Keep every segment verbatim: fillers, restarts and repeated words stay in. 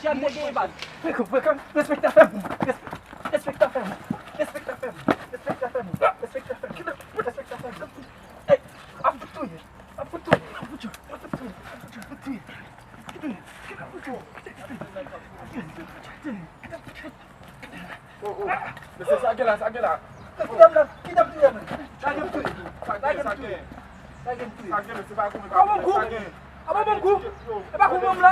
Gad nèg yo baz. Frekan, frekan, respekte afè moun. Respekte afè moun. Respekte afè moun. Respekte afè moun. Respekte afè moun. Respekte afè moun. Ey, ap touye. Ap touye. Ap touye. Ap touye. Ap touye. Ap touye. Oh, oh. Mesye, sa gen la, sa gen la? Kite m la, kite m touye, men. Lage m touye. Lage m touye. Lage m touye. Sa gen, mesye, pa koupe, pa koupe, sa gen. A bon, bon kou. E pa kou bon la.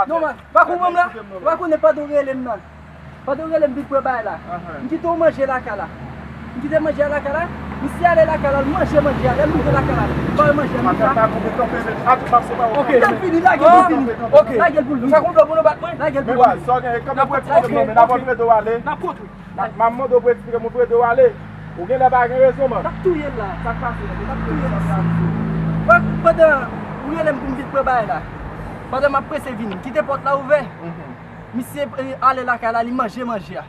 Non, man, pa kou bon la. Ou pa konnen pandan w rele m nan. Pandan w rele m vin pran bagay la. M kite w manje lakay la. M kite manje a lakay la. Misye ale lakay la, l manje manje a. Lè m rive lakay la, m ba l manje a, misye a. Ok. Lè m fini, lage l pou l fini. Ok. Lage l pou l fini. Sa konn fè pou nou bat mwen? Lage l pou l fini. N ap kontre. N ap kontre. M ap mande w pou eksplike m, ou prete w ale. Ou genlè pa gen rezon, man. N ap touye l la. Sa k pase? N ap touye l. Pandan ou rele m pou m vin pran bagay la, pandan m ap prese vini, m kite pòt la ouvè. Misye, eh, ale lakay la, li manje manje a.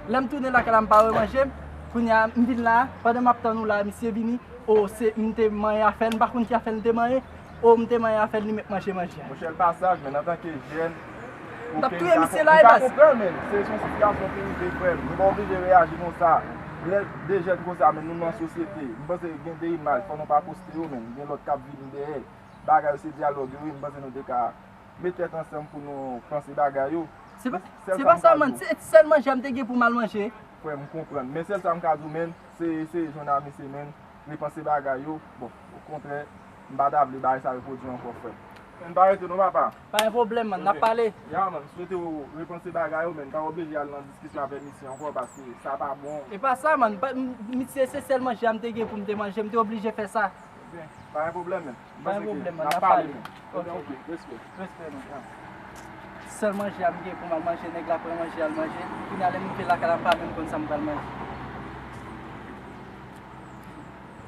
Lè m tounen lakay la, m pa wè manje m. Kounye a, m vin la, pandan m ap tann ou la, misye vini. O, se, m te manyen afè l, m pa konn ki afè l m te manyen. O, m te manyen afè l, li met manje manje a. Monchè, l pa saj, men antanke jèn, ou ka konprann, men se yon sitiyasyon ki rive, frè m. Nou pa oblije reyaji konsa. Lè de jèn konsa, men nou nan sosyete. M panse gen de imaj, fò nou pa poste yo, men gen lòt k ap vini dèyè. Bagay yo se dyalòg yo ye, m panse nou te ka met tèt ansanm pou nou panse bagay yo. Se pa, se pa sa, man. Se sèl manje a m te gen pou m al manje. Frè m, m konprann. Men sèl sa m ka di w, men, se, se jwenn a misye, men, repanse bagay yo. Bon, okontrè, m pa ta vle bagay sa repwodui ankò, frè m. Men pa rete non, papa. Pa gen pwoblèm, man. N ap pale. Ya, man, m swete w repanse bagay yo, men, m pa oblije al nan diskisyon avè misye ankò, paske sa pa bon. E pa sa, man. Pa, m, misye, se sèl manje a m te gen pou m te manje. M te oblije fè sa. Ebyen, pa gen pwoblèm, men. M panse ke n ap pale, men. Ok, ok, respè. Respè, men. Sèl manje a m gen pou m al manje, nèg la pran manje a l manje. Kounye a lè m rive lakay la, m pa menm konn sa m pral manje.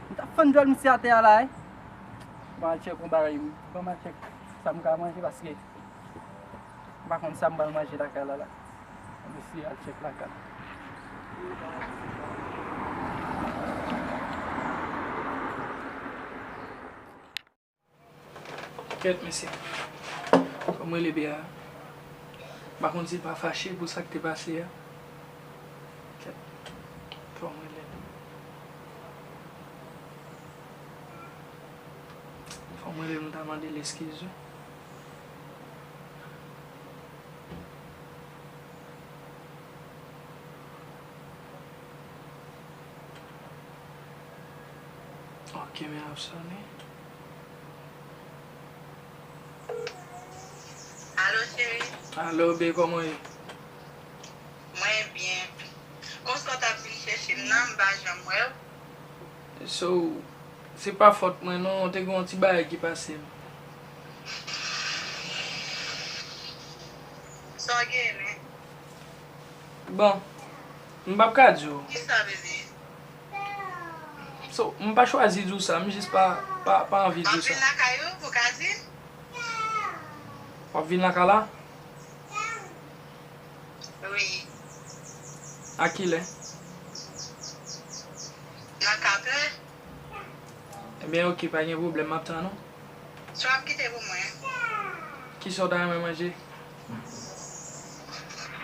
M t ap fann djòl misye atè a la, wi. Ban m al tchèk yon bagay, wi. Ban m al tchèk sa m ka manje, paske m pa konn sa m pral manje lakay la, la. Mesye al tchèk lakay. Kèt, mesye. Fò m rele Bea. M pa konn si l pa fache pou sa k te pase a. Kèt. Fò m rele l. Fò m rele l, m ta mande l eskiz, wi. Ok, men ap sone. Alo, cheri. Alo, be, kòman w ye? Mwen byen. Konsa w t ap vin chèche m nan, m pa janm wè w. So, se pa fòt mwen non, te gen yon ti bagay ki pase m. Sa w gen, men? Bon, m p ap ka di w. Kisa, bebe? So, m pa chwazi di w sa, m jis pa, pa, pa anvi di w sa. M ap vin lakay ou pou w ka di m? W ap vin lakay la? Wi. A kilè? Nan kat è. Ebyen, oke, pa gen pwoblèm, m ap tann ou. Sa w ap kite pou mwen? Kisa w ta renmen manje?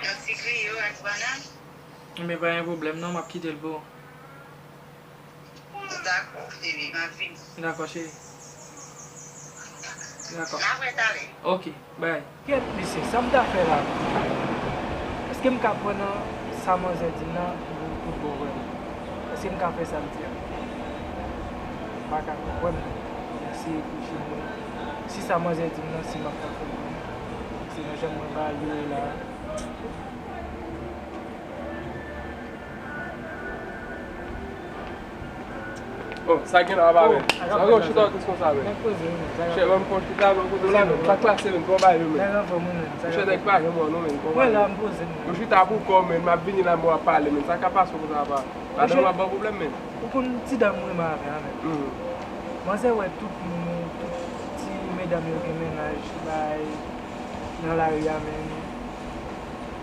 Yon ti griyo ak bannann. Ebyen, pa gen pwoblèm non, m ap kite l pou ou. Dakò, bebe, m ap vini. Dakò, cheri. Dakò. N ap wè talè. Oke, bay. Kèt, mesye, sa m ta fè la? Èske m ka kwè nan sa manzè di m nan pou tout bon vrèman? Èske m ka fè sa l di a? M pa ka kwè m nan. M eseye reflechi, mwen. Si sa manzè di m nan, si m ap ka fè l, se nan jan mwen ba yo la. Oh, sa gen la, papa, men. Sa gen chita kous konsa, men. Chè, ban m fon chita, ban m kote la, men. Sa k pase, men? Bon bagay, men. Chè, nèg pa janm wè w non, men. Bon bagay. Mwen chita pou kò m, men. M ap vini la, mwen ap pale, men. Sa ka pase konsa, papa? Madanm w ap ban pwoblèm, men. Ou konn ti dam mwen renmen avè a, men. Manzè wè tout moun, tout ti medam yo gen mennaj, bay, nan lari a, men.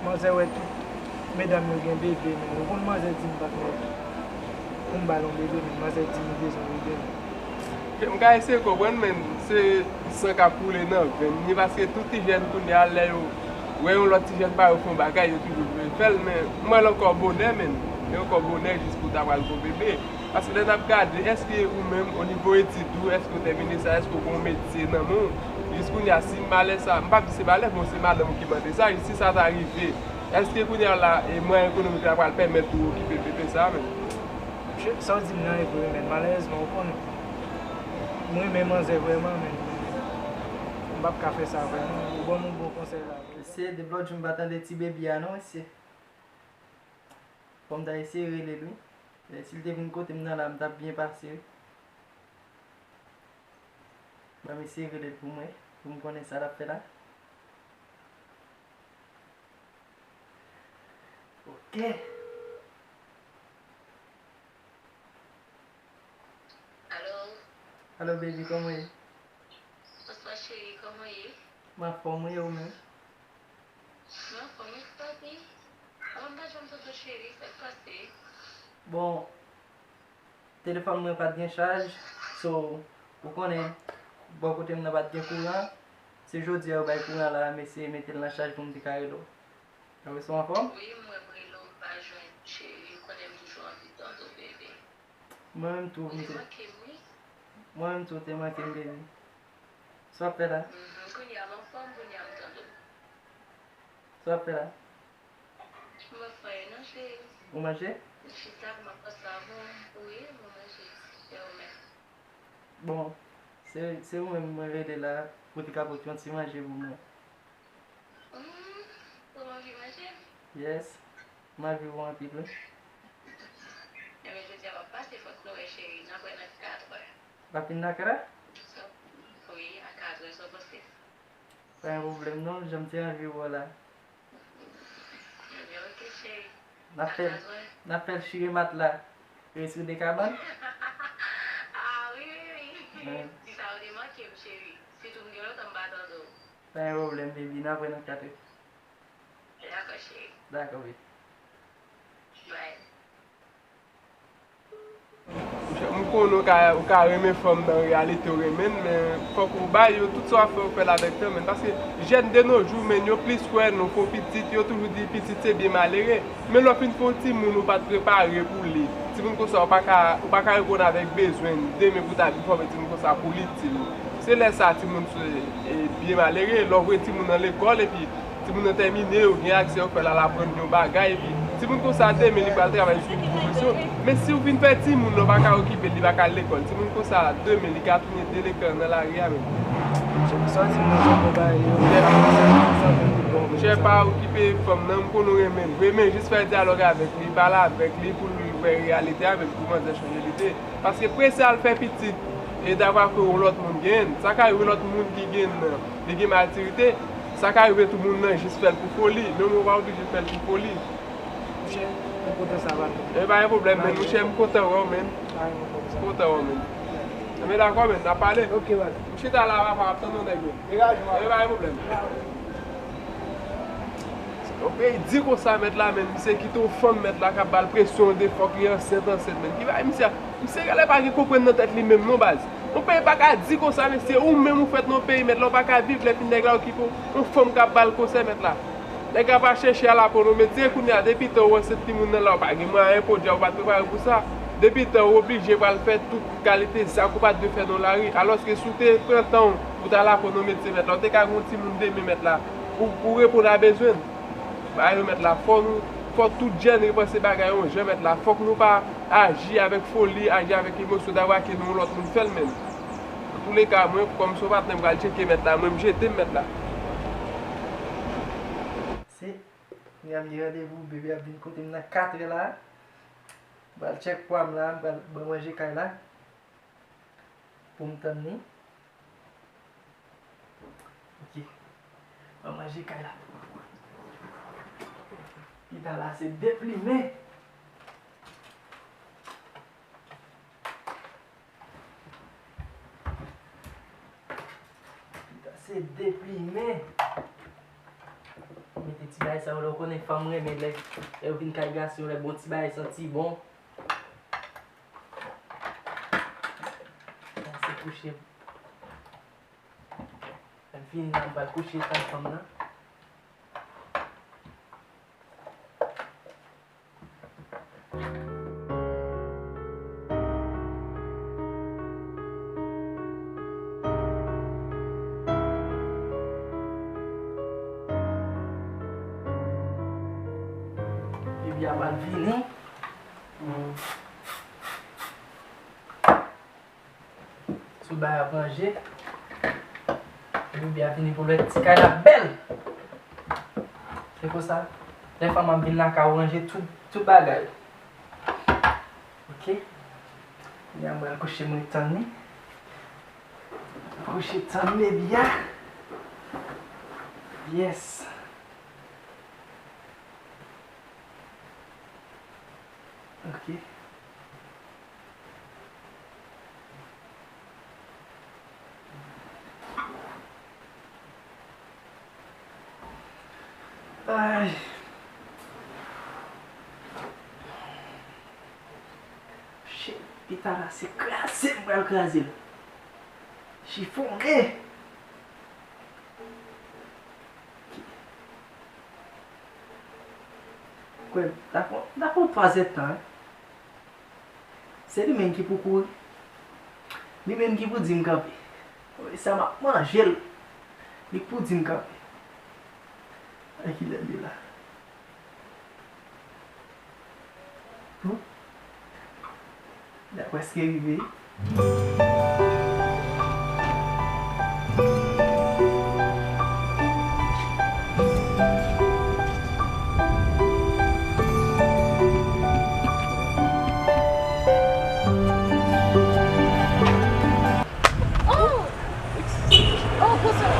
Manzè wè tout medam yo gen bebe, men. Ou konn manzè di m pa t mèt pou m ba l yon bebe, men. Manzè di m bezwen bebe, men. M ka eseye konprann, men. Se san k ap koule nan venn li, paske tout ti jèn kounye a, lè yo wè yon lòt ti jèn pa yo fè yon bagay, yo toujou vle fè l, men m wè l ankò bonè, menn. Li ankò bonè jis pou w ta pral gon bebe. Paske lè n ap gade, èske ou menm, o nivo etid ou, èske w tèmine sa, èske w gen yon metye nan men w? Jis kounye a, si malè sa, m p ap di se malè, bon, se madanm ou ki mande sa, si sa ta rive, èske kounye a la, e mwayen ekonomik la pral pèmèt ou okipe bebe sa a menm? Monchè, sa w di m nan e vre, menn. Malerezman, ou konnen, m renmen manzè vrèman, menn. M p ap ka fè sa vrèman. Ou ban m yon bon konsèy la vre. Mesye, depi lòt jou m pa tande ti baby a non, mesye. Fò m ta eseye rele l, wi. E, si l te vin kote m nan la, m t ap byen pase, wi. Ban m eseye rele l pou mwen, pou m konnen sa l ap fè la. Ok. Alo? Alo, baby, kòman w ye? Bonswa, cheri, kòman w ye? M anfòm, wi, e ou menm? M anfòm, wi, papi. Mwen, m pa janm tande w, cheri, sa k pase? Bon, telefòn mwen pa t gen chaj, so, ou konnen, bò kote m nan pa t gen kouran. Se jodi a yo bay kouran la, m eseye mete l nan chaj pou m te ka rele w. Apre sa, w anfòm? Wi, m wè m rele w, m pa jwenn, cheri, ou konnen m toujou anvi tande w, bebe. Mwen menm tou, m te. Ou te manke m, wi. Mwen menm tou, ou te manke m, baby. Sa w ap fè la? Mhm, kounye a m anfòm, kounye a m tande w. Sa w ap fè la? M ap fè anyen non, cheri. Ou manje? M chita pou m ap panse avè w. Wi, mwen manje. E ou menm? Bon, se, se ou menm mwen rele la pou te ka pote yon ti manje pou mwen. Hmm, ou anvi manje? Yes, m anvi w anpil, wi. Ebyen, jodi a m ap pase, fòk nou wè, cheri. N ap wè nan katrè. W ap vin nan katrè? Wi, a katrè, sa w panse? Pa gen pwoblèm non, jan m te anvi w la. Ebyen, ok, cheri. N ap fè l, n ap fè l chire matla. Resi w de kabann? Ah, wi, wi, wi. Wi. Di sa, ou te manke m, cheri. Sitou m gen lontan m pa tande w. Pa gen pwoblèm, baby. N ap wè nan katrè. Dakò, cheri. Dakò, baby. Bye. M konnen w ka, w ka renmen fanm nan, an reyalite w renmen l, men fòk ou bay yo tout sa w ap fè, w fè l avèk tan, menn. Paske jèn de nos jours, menn, yo plis kwè nan fè w pitit, yo toujou di pitit se byen malere. Men lè w fin fè yon timoun, ou pa t prepare pou li. Timoun konsa, ou pa ka, ou pa ka reponn avèk bezwen l demen pou w ta vin fòme timoun konsa pou l itil ou. Se lè sa a timoun se, e, byen malere, lè w voye timoun nan lekòl epi timoun nan tèmine, yo gen aksè, yo fè l al aprann yon bagay, epi timoun konsa demen li pral travay sou yon pwofesyon. Men si w vin fè timoun nan pa ka okipe l, li pa ka al lekòl, timoun konsa demen li ka tounen delenkan nan lari a menm. Monchè, sa w di m nan se bon bagay, yo. Monchè, pa okipe fanm nan, m konnen w renmen l vre, men jis fè dyalòg avèk li, pale avèk li pou l wè reyalite a, menm pou manzè chanje lide. Paske prese al fè pitit, e dapre ke yon lòt moun genyen l, sa ka rive lòt moun ki genyen l nan, li gen matirite, sa ka rive tou moun nan jis fè l pou foli, men ou pa oblije fè l pou foli. Monchè, mwen kontan sa, patnè. E pa gen pwoblèm, men monchè, m kontan wè w, men. Pa gen pwoblèm. Kontan wè w, men. Ebyen dakò, men, n a pale. Ok, patnè. M chita la, papa, m ap tann yon nèg, men. Degaj, man. E pa gen pwoblèm. Yon peyi di konsa, mèt la, men misye kite yon fanm, mèt la, k ap ba l presyon de fòk li ansent, ansent, men. Ki bagay misye, misye genlè pa gen konprann nan tèt li menm, non, baz. Yon peyi pa ka di konsa, mesye, ou menm ou fèt nan yon peyi, mèt la, ou pa ka viv lè fin nèg la okipe w. Yon fanm k ap ba l konsèy, mèt la. Nèg la pa chèche al aprann yon metye, kounye a, depi tan ou ansent timoun nan la, ou pa gen mwayen, podyab ou pa t prepare pou sa. Depi tan ou oblije pral fè tout kalite zak ou pa t dwe fè nan lari. Alòske si w te pran tan w pou w t al aprann yon metye, mèt la, ou te ka gen yon timoun demen, mèt la. Ou, ou reponn a bezwen l. Bagay yo, mèt la, fò nou, fò tout jèn repanse bagay yo yon jan, mèt la. Fòk nou pa aji avèk foli, aji avèk emosyon, dapre ke nou yon lòt moun fè l menm. Antouleka, mwen, kòm se yon patnè m pral tcheke, mèt la, mwen, m jete m, mèt la. Se, kounye a m gen randevou, bebe ap vin kote m nan katrè la. M pral tchèk pwa m la, m pral ban manje kay la. Pou m tann li. Ok. Ban manje kay la. Pita la se deplimen. Pita se deplimen. Mete ti bagay sa yo lè w konnen fanm renmen lè, lè yo vin kay gason yo, lè bon ti bagay santi bon. Sa se kouche. Vini la, m pral kouche tan fanm nan. Bebe a pral vini. Sou bay ap ranje. Epi bebe a vini pou l wè ti kay la bèl. Se konsa, lè fanm ap vin lakay ou ranje tout, tout bagay. Ok. Kounye a mwen al kouche mwen tann li. Kouche tann bebe a. Yes. Ok. Ay. Shit, pita la se kraze m pral kraze l. Chifonnen. Kwè m, ta pran, ta pran twa zèdtan, wi. Se li menm ki pou kouri. Li menm ki pou di m kanpe. Wi, sa m ap manje l. Li k pou di m kanpe. Ay, kilè l ye la? Hm? Li prèske rive. Oh! Oh, konsa.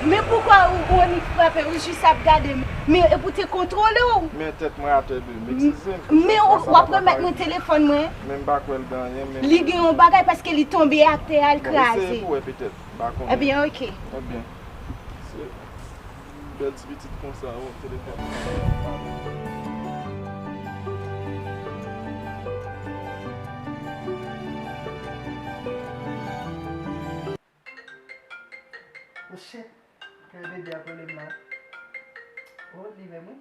Men poukwa ou, ou annik frape, ou jis ap gade m? Men epi w te kontwole w. Men tèt mwen atè, bebe, m eskize m. Men w, w ap remèt mwen telefòn mwen. Men m pa kwè l gen anyen, men li gen yon bagay paske li tonbe atè a, l kraze. Bon, eseye pou wè petèt, m pa konnen. Ebyen, ok. Ebyen, se bèl ti pitit konsa, yon telefòn. Oh shit, ke bebe ap rele m la. Oh, li menm wi.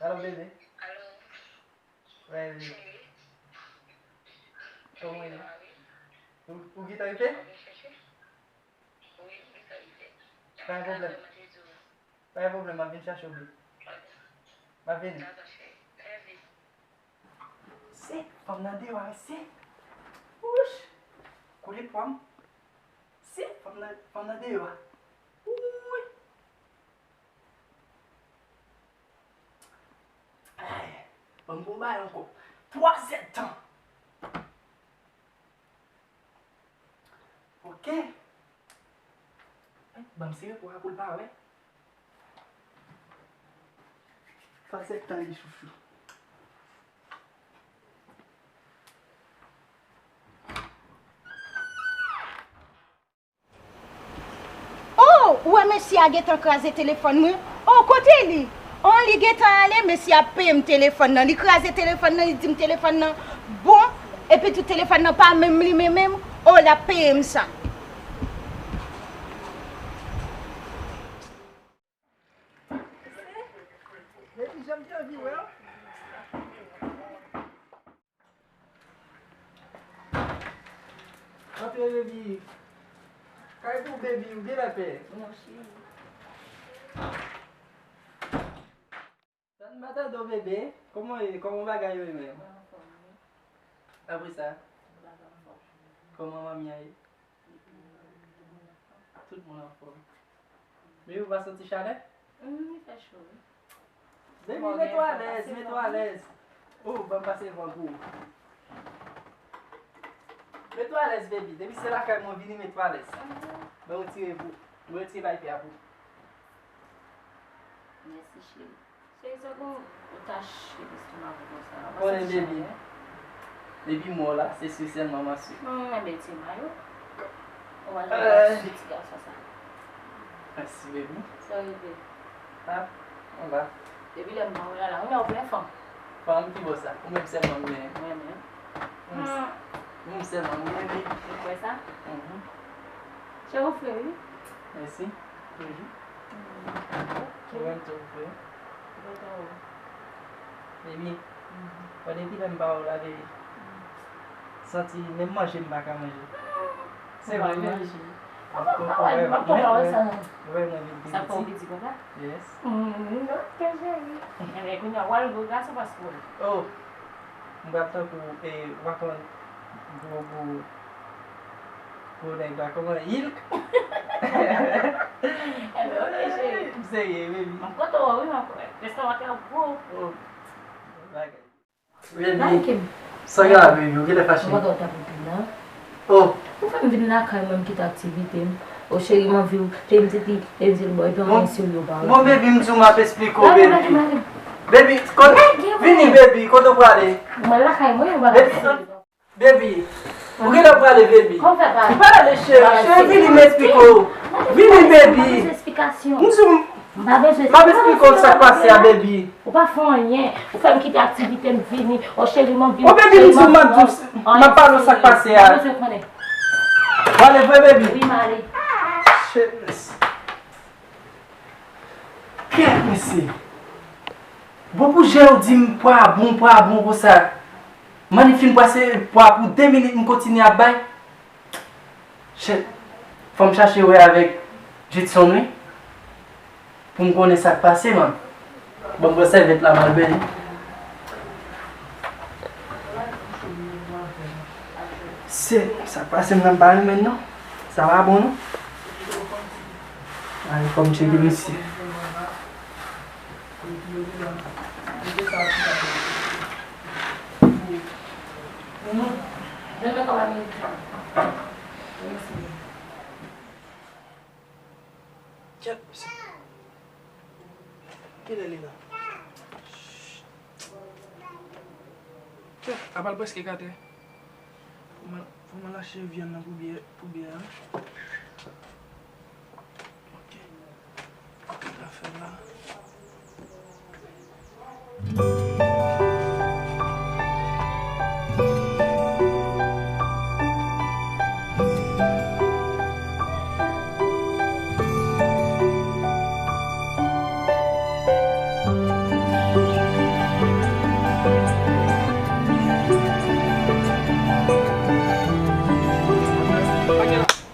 Alo, bebe. Alo. Wè, bebe. Cheri. Kòman w ye? Ou, ou gentan rive? Mwen vin chèche. Wi, mwen gentan rive. Pa gen pwoblèm. Pa gen pwoblèm, m ap vin chache w, bebe. M ap vini. Dakò, cheri. Love you. Se fanm nan deyò a, mesye. Wouch! Koule pwa m. Se fanm nan, fanm nan deyò a. Wouy! Ay, ban m gon bagay ankò. Twa zèdtan. Ok. Ay, ban m sere pou a pou l pa wè. Twa zèdtan li chouchou. Oh, ou wè mesye a gentan kraze telefòn mwen? Oh, kote li? Oh, li gentan ale, mesye ap peye m telefòn nan. Li kraze telefòn nan, li di m telefòn nan bon, epi tou telefòn nan pa menm limen menm. Oh, l ap peye m sa. Baby, jan m te anvi wè w. Antre, baby. Kay pou baby, ou genlè pè. Non, cheri. Tann m pa tande w, bebe. Kòman w ye? Kòman bagay yo ye menm? Mwen anfòm, wi. Apre sa? Bagay anfòm. Kòman manmi an ye? Tout moun anfòm. Men ou pa santi chalè? Hum, li fè cho, wi. Baby, mete w alèz, mete w alèz. Oh, ban m pase van pou ou. Mete w alèz, baby. Depi se lakay mwen vini, mete w alèz. Mwen retire pou, mwen retire bay pye a pou ou. Mèsi, cheri. Cheri, se bon, ou tache lestomak ou konsa. Konnen, baby. Depi m wè w la, se swi sèlman m ap swi. Mwen renmen bèl ti mayo. Ou wè jan w ap swi ti gason sa. Mèsi, baby. Sa rive. Ha? Anba. Depi lè m pa wè la, ou wè ou plen fanm. Fanm ki bò sa? Ou menm sèlman m genyen. Mwen menm. Mèsi. Wi, sèlman, wi, baby. Ou kwè sa? Mhm. Cheri, ou fre, wi. Mèsi. Toujou. Mm. Ou menm tou, ou fre. Ou kontan, wi. Baby, mhm, bon, depi lè m pa wè w la, baby, mm, santi menm manje m pa ka manje. Se vre, wi, wi. M ap pran pawòl, m ap pran pawòl sa. Ou wè mwen vin pi piti. Sa fè w piti konsa? Yes. Mm, ok, cheri. Enben, kounye a, w al gwo gason paske w... Oh. M pral tankou, e, w ap konn gwo, gwo, gwo nèg la, kòman, Hulk? Enben, ok, cheri. M serye, baby. M ap kontan wè w, wi, m ap, lestomak la gwo. Oh, bagay. Baby, sa gen la, baby, ou genlè fache. Mwen pa konn ta pou vin la. Oh. Ou fè m vin lakay mwen, m kite aktivite m. Oh, cheri, m anvi w. Cheri, m te di, e m di l, bon, epi anyen serye w pa wè. Bon, baby, m di w m ap esplike w, baby. Baby, kote, vini, baby, kote w prale? Mwen lakay mwen, ou pa ka... Baby, ou genlè prale, baby. Ou prale, cheri, cheri, vini, m esplike w. Vini, baby. M di w, m ap esplike w sa k pase a, baby. Ou pa fè anyen. Ou fè m kite aktivite m vini. O cheri, m anvi. O, baby, m di w, m ap di w, m ap pale w sa k pase a. M pa bezwen konnen. W ale vre, baby? Wi, m ale. Shit, mesye. Kèt, mesye. Bon, pou jan w di m pwa bon, pwa bon konsa. Mannik fin pase pwa pou de minit, m kontinye ap bay. Shit. Fò m chache wè avèk Judson, wi. Pou m konnen sa k pase, man. Ban m pran sèvyèt la, m al benyen. Shit, sa k pase, m nan pa renmen, non. Sa pa bon, non. Ay, fò m tcheke misye. Kèt, mesye. Kilè li la? Kèt, apa l prèske katè. Fò mwen, fò mwen lache vyann nan pou byè, pou byè a. Ok. Sa fè la.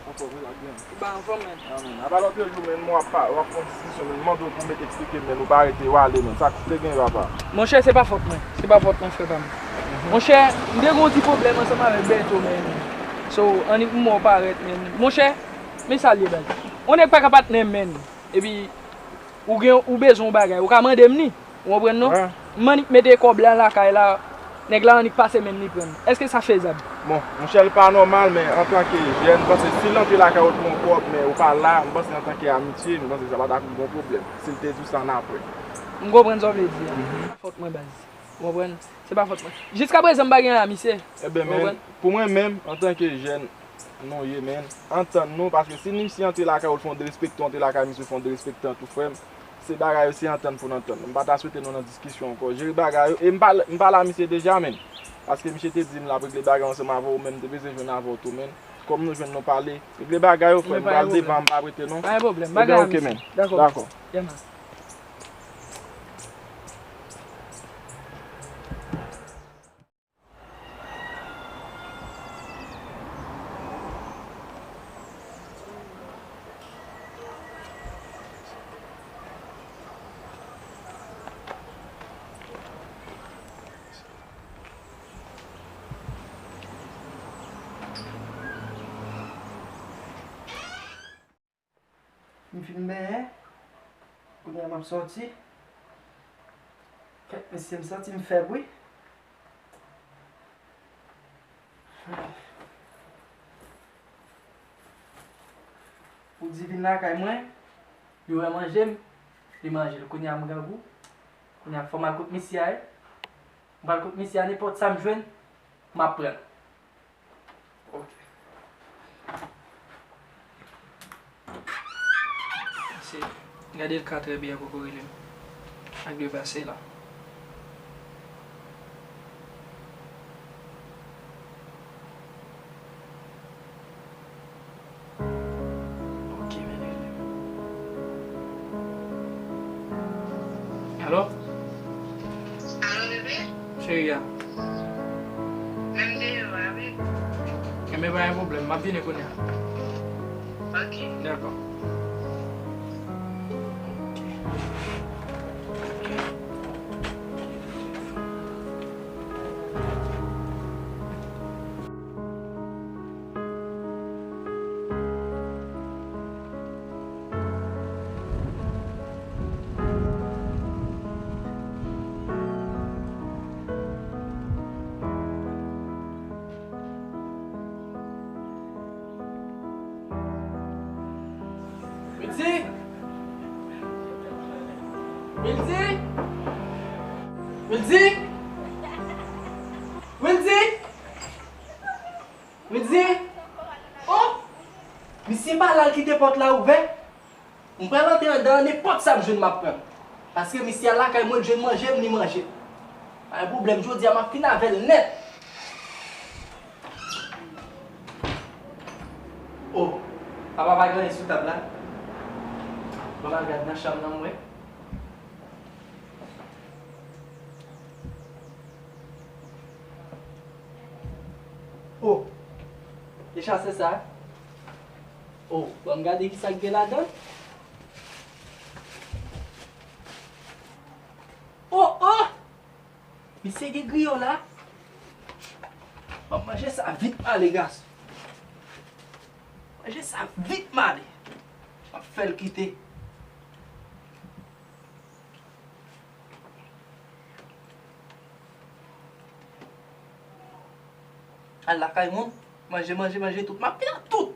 Anfòm, wi, la byen. Ou pa anfòm, menn? Amen. Apa lòt jou, menn, mwen w ap pa, w ap pran diskisyon, menn, mande w pou w mete eksplike m, menn, ou pa rete, w ale, menn. Sa k te gen, papa? Monchè, se pa fòt mwen. Se pa fòt mwen, frè pa m. Mhm. Monchè, m te gen yon ti pwoblèm ansanm avèk Bèto, menn. So, annik m wè w parèt, menn. Monchè, men sa l ye, baz. Yon nèg pa ka patnè m, menn. Epi, ou gen, ou bezwen yon bagay, ou ka mande m li. Ou konprann non? Wi. M annik mete kòb la lakay la, nèg la annik pase men li pran l. Èske sa fezab? Bon, monchè, li pa nòmal, men antanke jèn, m panse si l antre lakay ou l pran yon kòb, men ou pa la, m panse antanke amitye, m panse sa pa t ap yon bon pwoblèm. Si l te di w sa annapre. M konprann sa w vle di a. Mhm. Se pa fòt mwen, baz. Ou konprann? Se pa fòt mwen. Jiskaprezan, m pa gen a misye. Enben, men, pou mwen menm, antanke jèn, nou ye, men, antann nou, paske si misye antre lakay ou, l fè yon derespektan, antre lakay misye, fè yon derespektan tou, frè m, se bagay yo, se antann pou n antann. M pa ta swete nou nan diskisyon ankò. Jere bagay yo, e m pale, m pale a misye deja, men, paske misye te di m l ap regle bagay yo ansanm avè w, men m te bezwen jwenn avè w tou, men, kòm nou jwenn nou pale, regle bagay yo, frè m, pral devan, m p ap rete non. Pa gen pwoblèm, bagay a misye. Dakò. Dakò. Yeah, man. M fin benyen. Kounye a m ap sòti. Kèt mesye, m santi m fèb wi. Pou di vin lakay mwen, li wè manje m, li manje l. Kounye a m grangou. Kounye a fò m al kot misye a wi. M pral kot misye a, nenpòt sa m jwenn, m ap pran l. Ok. Pase, gade l ka trè byen poko rele m. Ak de pase la. Alo? Alo, bebe? Cheri a. Men m deyò a, wi. Enben, pa gen pwoblèm. M ap vini kounye a. Ok. Dakò. Ok. Ok. Wildy! Wildy! Wildy! Wildy! Wildy! Oh! Misye pa la, l kite pòt la ouvè. M pral antre anndan an, nenpòt sa m jwenn m ap pran. Paske misye al lakay mwen, l jwenn manje, m ni manje. Pa gen pwoblèm, jodi a m ap fin avè l nèt. Oh, apa pa gen anyen sou tab la? Ban m al gad nan chanm nan m wè. Oh, e chasè sa? Oh, ban m gade kisa k gen ladan. Oh, oh! Misye gen griyo la. M ap manje sa vit m ale, gason. Manje sa vit m ale. M ap fè l kite. Al lakay moun, manje, manje, manje tout. M ap pran tout.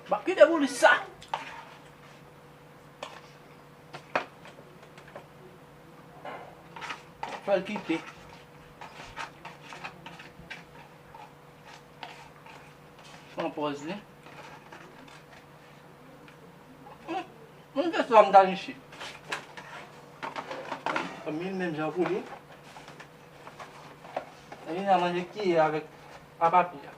M ap kite pou li sa. Fè l kite. Pran pòz li. Hmm, moun fè sa m ta niche. Anmil menm jan pou li. Anmil a manje kiyè avèk a papi a.